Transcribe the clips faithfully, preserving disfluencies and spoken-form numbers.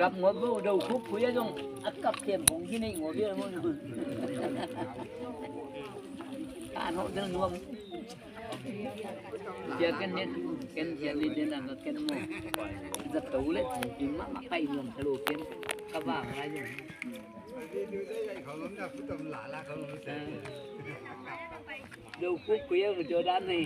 Kap ngawt beuh, do khuk khui a zong a kap kem hong hi neih ngawt beuh mun. Ka an hawh del nuam. Sia ken net, ken sia net den ang ka ken mo. Za to le, in ma ma pai nuam thalo ken. Ka vang lai zong. Do khuk khui a mu Jordan nei.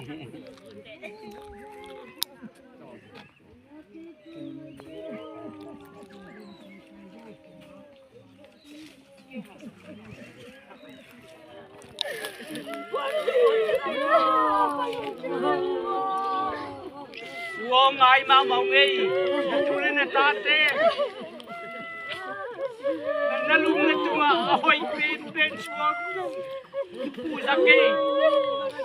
Ua ngai mahmah ung ei. Na tu le na tate, na lung na tungah a hoih penpen suak. Pu Zaki,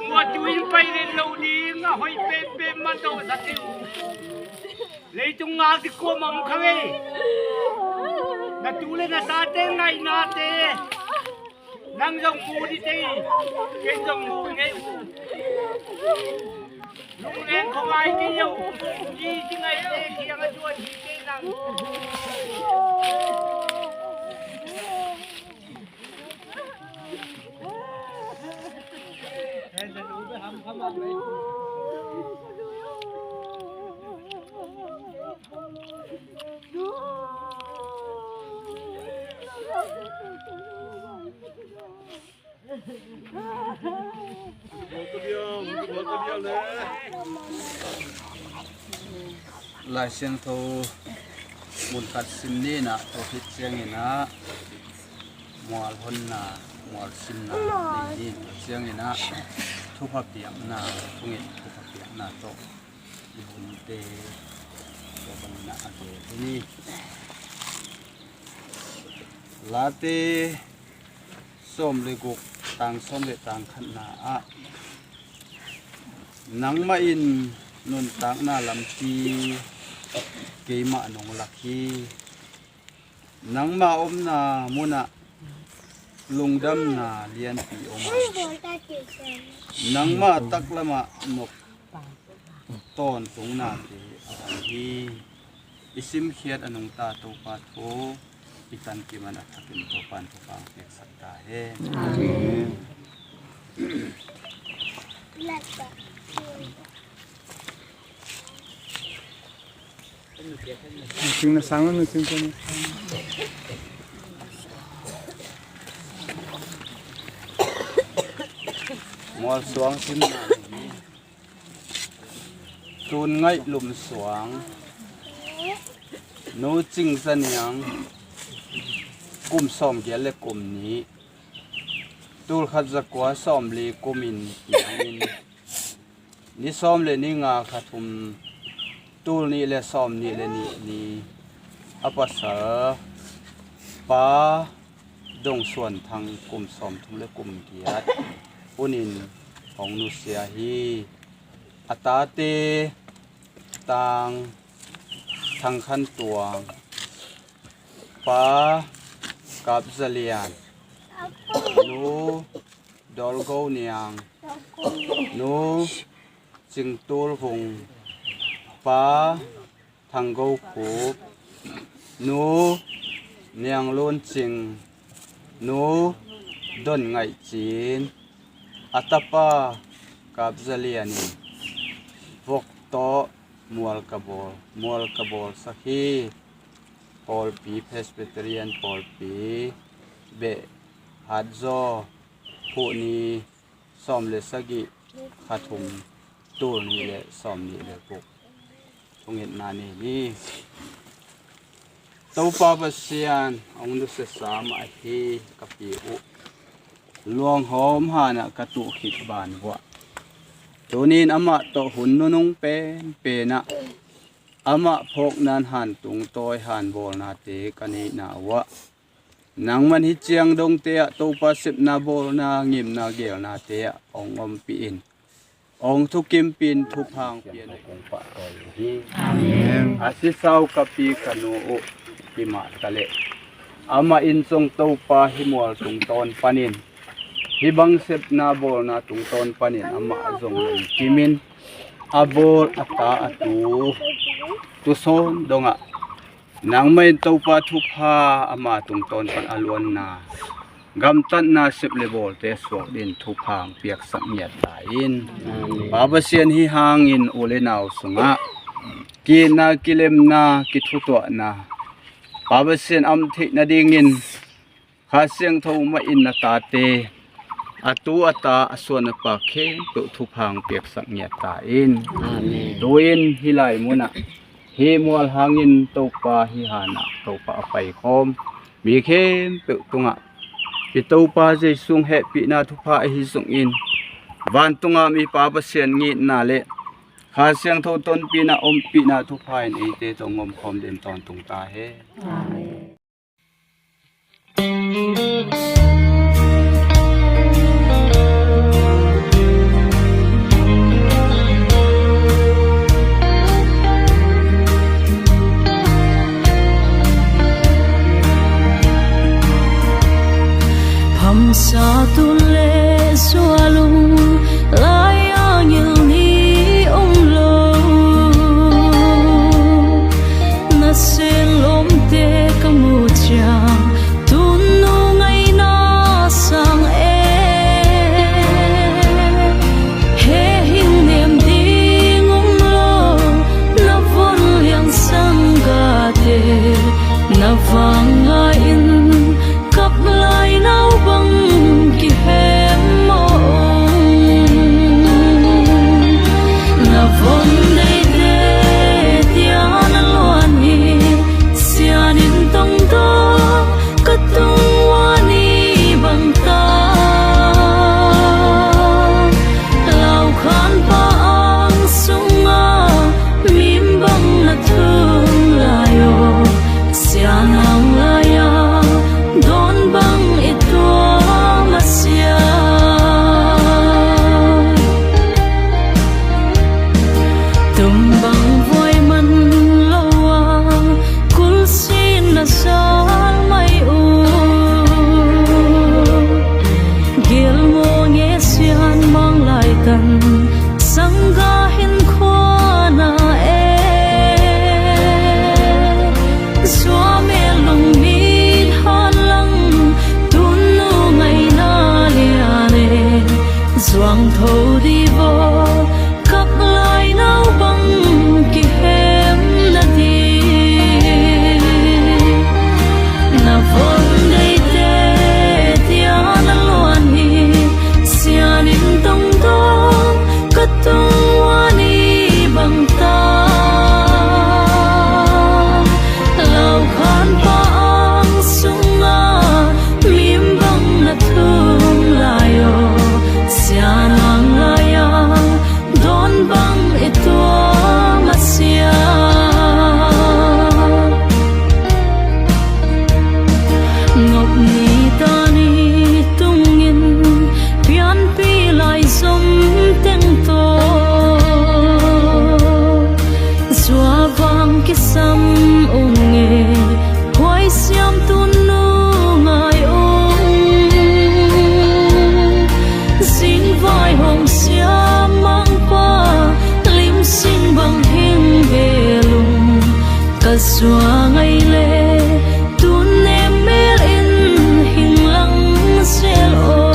mua tu in pai len lo ding a hoih penpen man tawh Zaki. Leitung ngal ding kuamah om kha ngei. Na tu le na tate ngaihnate nang zong mu dih tei, ken zong mu ngei. Lungleng kho ngai kei lo. Ni ci ngaite kiang a tuan hi kei nang. Lai Siangtho Munkhat sim ni in ah, tua khit ciangin ah mual honna, mual simna nei ni. Tua ciangin ah thupha piakna, thunget thupha piakna tawh i hunte tua bangin ah a gel hi ni. Late sawm le guk, tang sawm le tang khatna ah, nangmah in nuntakna lampi keimah nong lak hi. Nangmah omna munah lungdamna lianpi om a, nangmah taklamah nop tawntungnate a om hi. I simkhiat a nungta Topa thu i tankim a, a thakin Topa in thupha piaksak ta hen. Amen. Mual suang simna. Tun Ngaih Lum Suang, Nu Cing Za Niang, kum sawmgiat le kum nih, tul khat za kua sawmli kumin piangin, ni sawm le ni nga, kha thum, tul nih le sawmnih le nih ni a pasal Pa Dong Suan Thang, kum sawmthum le kum giat, hunin hong nusia hi. A tate Tang Thang Khan Tuang, Pa Kap Za Lian, Nu Dol Go Niang, Nu Cing Tul Vung, Pa Thang Go Khup, Nu Niang Lun Cing, Nu Don Ngaih Cin, a tapa Kap Za Lian in vok tawh mual ka bawl, mual ka bawlsak hi. Pawlpi, Presbyterian pawlpi, Beh Hat Zaw, Phu Ni, sawm le sagih, kha thum, tul nih le sawmnih le guk. Thungetna nei ni. Topa Pasian, hong nusiasa mah hi ka pi uh. Luanghawm hanah ka tuh khit ban vuah, tunin amah tawh hun nunung penpenah amah phawknan han tungtawi han bawlnate ka neihna uah, nangman hih ciang dongte ah Topa sepna bawlna, ngimna, geelnate ah hong ompih in, hong thukimpih in, thupha hong pia in, hong pahtawi hi. Amen. A sisau ka pi ka nu uh hi mah taleh, amah in zong Topa hih mual tungtawn panin, hih bang sepna bawlna tungtawn panin amah zong lungkimin a bawl, a ta, a tu, tusawn dongah nangmah in Topa thupha ama tungtawn pan a luanna, gamtatna, sep le bawlte suak dingin thupha hong piaksak ngiat ta in. Amen. Pa Pasian, hih hangin u le nau sungah ki-itna, kilemna, kithutuahna, Pa Pasian, am theih nadingin Kha Siangtho mah in na tate, a tu a ta, a suan a pa khempeuh thupha hong piaksak ngiat ta in. Amen. Tu-in hih lai munah, hih mual hangin Topa hih hanah Topa a paikhawm mi khempeuh tungah i Topa Jesu hong hehpihna thupha ahi zongin, vantungah mi Pa Pasian ngitna le Kha Siangtho tonpihna, ompihna thupha in eite tawh hong omkhawm dingin tawntung ta hen. Amen. Phamsa tu le sualung lai-a ngil ni om lo. Nasem lawmte ka muh ciang, tun nu ngaihna Tho divo kak lai nau bang kihem na di. Na von deite tia na luan hi. Sianin tongtong ka tung uani bang ta. Laukhan pa ang sunga mim bang na thum lai aw. Sianang lai-a dawn bang i tuam a sia. Nop ni ta ni tungin pianpi lai zom teng tawh zua vang kisam ung e. Huai siam tun nu ngai ung. Zingvai hong siam mangpa limsing bang hing belung ka zua ngai le tun nem mel in hing lang sel aw.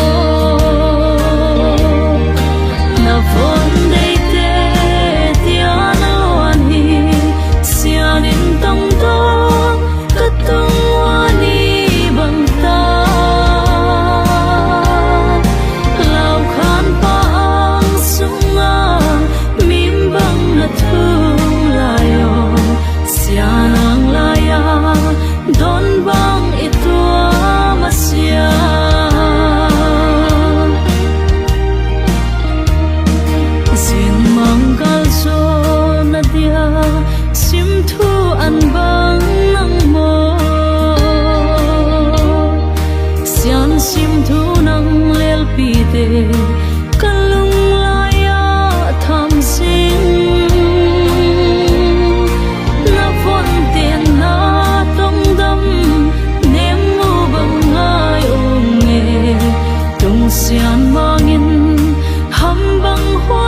Na von deite tia na luan hi. Sianin tongtong ka tung uani bang ta. Laukhan pa ang sunga mim bang na thum lai aw. Sianang lai-a dawn bang i tuam a sia. Zin manggal zaw na dia sim thu an bang nang maw. Sian sim thu nang lelpite ka lunglai-ah tham zing. Na von tenna tongdam nem mu bang ngai ung e. Tung sian mangin ham bang hua